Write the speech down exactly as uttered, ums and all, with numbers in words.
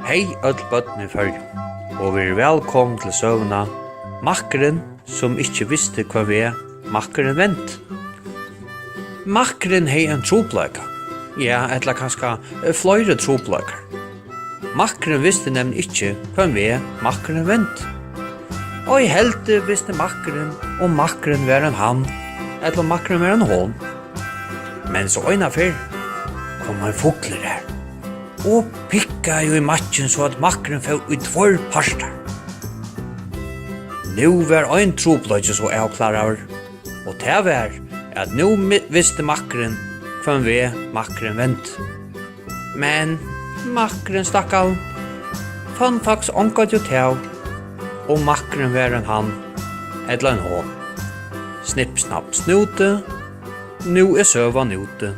Hey øll børn í Føroyum, og verið vælkomin til søguna Makkurin, sum ikki visti, hvønn veg makkurin vendi. Makkurin hevði ein trupulleika, ja, ella kanska, eh, fleiri trupulleikar. Makkurin visti nemliga ikki, hvønn veg makkurin vendi. Og heldur visti makkurin, um makkurin var ein hann, ella um makkurin var ein hon. Men so eina ferð kom ein fuglur har og pikkaði í makkin, so at makkurin fór í tveir partar. Nú var ein trupulleiki so avkláraður, og tað var, at nú mi-, visti makkurin, hvønn veg makkurin vendi. Men makkurin, stakkalin, fann faktiskt ongantíð út av, um makkurin var ein hann ella ein hon. Snipp, snapp, snúti, nú er søgan úti.